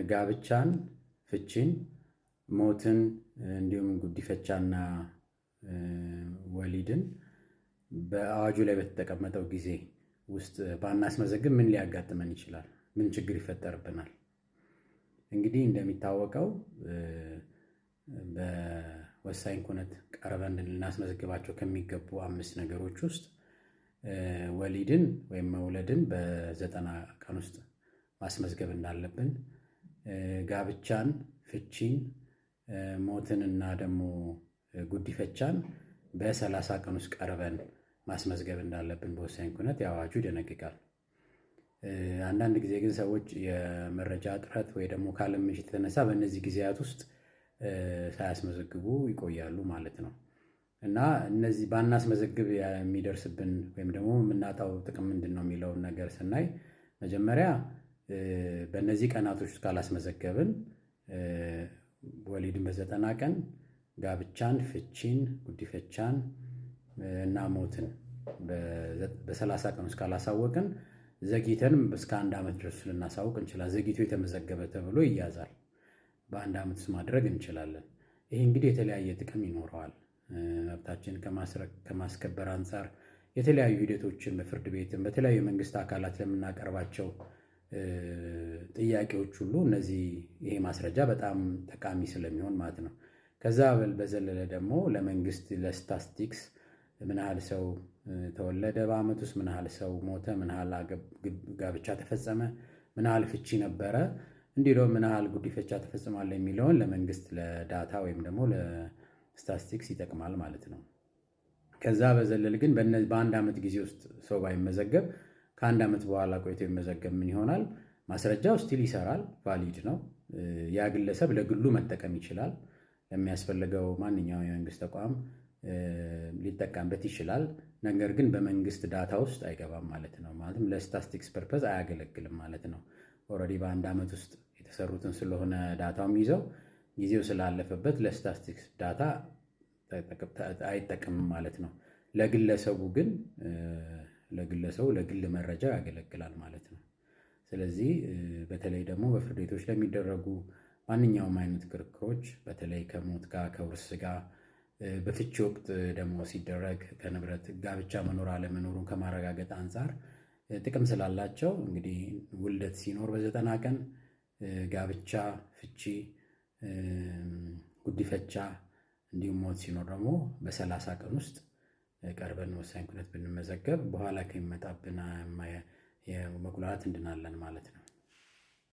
ጋብቻን፣ ፍቺን፣ ሞትን እንዲሁም ጉዲፈቻና ወሊድን በአዋጁ ላይ በተቀመጠው ጊዜ ውስጥ ባናስመዘግብ ምን ሊያጋጥመን ይችላል? ምን ችግር ይፈጠርብናል? እንግዲህ እንደሚታወቀው በወሳኝ ኩነት ቀርበን ልናስመዘግባቸው ከሚገቡ አምስት ነገሮች ውስጥ ወሊድን ወይም መውለድን በ90 ቀን ውስጥ ማስመዝገብ እንዳለብን፣ ጋብቻን፣ ፍቺን፣ ሞትን እና ደግሞ ጉዲፈቻን በ30 ቀን ውስጥ ቀርበን ማስመዝገብ እንዳለብን በወሳኝ ኩነት የአዋጁ ይደነግጋል። አንዳንድ ጊዜ ግን ሰዎች የመረጃ እጥረት ወይ ደግሞ ካለመሸት የተነሳ በእነዚህ ጊዜያት ውስጥ ሳያስመዘግቡ ይቆያሉ ማለት ነው። እና እነዚህ ባናስመዘግብ የሚደርስብን ወይም ደግሞ የምናጣው ጥቅም ምንድነው የሚለውን ነገር ስናይ፣ መጀመሪያ በእነዚህ ቀናቶች ውስጥ ካላስመዘገብን ወሊድን በ90 ቀን፣ ጋብቻን፣ ፍቺን፣ ጉዲፈቻን እና ሞትን በ30 ቀን ውስጥ ካላሳወቅን ዘግይተንም እስከ አንድ ዓመት ድረስ ልናሳውቅ እንችላለን። ዘግይቶ የተመዘገበ ተብሎ ይያዛል። በአንድ ዓመት ውስጥ ማድረግ እንችላለን። ይሄ እንግዲህ የተለያየ ጥቅም ይኖረዋል። መብታችንን ከማስከበር አንፃር የተለያዩ ሂደቶችን በፍርድ ቤትም በተለያዩ የመንግስት አካላት ለምናቀርባቸው ጥያቄዎች ሁሉ እነዚህ ይሄ ማስረጃ በጣም ጠቃሚ ስለሚሆን ማለት ነው። ከዛ በዘለለ ደግሞ ለመንግስት ለስታስቲክስ ምን ያህል ሰው ተወለደ በአመት ውስጥ፣ ምን ያህል ሰው ሞተ፣ ምን ያህል ጋብቻ ተፈጸመ፣ ምን ያህል ፍቺ ነበረ፣ እንዲሁ ደግሞ ምን ያህል ጉዲፈቻ ተፈጽሟል የሚለውን ለመንግስት ለ data ወይም ደግሞ ለስታስቲክስ ይጠቅማል ማለት ነው። ከዛ በዘለለ ግን በአንድ ዓመት ጊዜ ውስጥ ሰው ባይመዘገብ ከአንድ ዓመት በኋላ ቆይቶ ቢመዘገብ ምን ይሆናል? ማስረጃው still ይሰራል፣ valid ነው። ያ ግለሰብ ለግሉ መጠቀም ይችላል። ለሚያስፈልገው ማንኛውም የመንግስት ተቋም ሊጠቀምበት ይችላል። ነገር ግን በመንግስት data ውስጥ አይገባም ማለት ነው። ማለትም ለ statistics purpose አያገለግልም ማለት ነው። Already በአንድ ዓመት ውስጥ የተሰሩትን ስለሆነ data ው የሚይዘው፣ ጊዜው ስላለፈበት ለ statistics data አይጠቅምም ማለት ነው። ለግለሰቡ ግን ለግለሰቡ ለግል መረጃ ያገለግላል ማለት ነው። ስለዚህ በተለይ ደግሞ በፍርድ ቤቶች ለሚደረጉ ማንኛውም አይነት ክርክሮች፣ በተለይ ከሞት ጋር፣ ከውርስ ጋር፣ በፍቺ ወቅት ደግሞ ሲደረግ ከንብረት ጋብቻ መኖር አለመኖሩን ከማረጋገጥ አንፃር ጥቅም ስላላቸው፣ እንግዲህ ውልደት ሲኖር በ90 ቀን፣ ጋብቻ፣ ፍቺ፣ ጉዲፈቻ እንዲሁም ሞት ሲኖር ደግሞ በ30 ቀን ውስጥ ቀርበን ወሳኝ ኩነት ብንመዘገብ በኋላ ከሚመጣብን የመጉላላት እንድናለን ማለት ነው።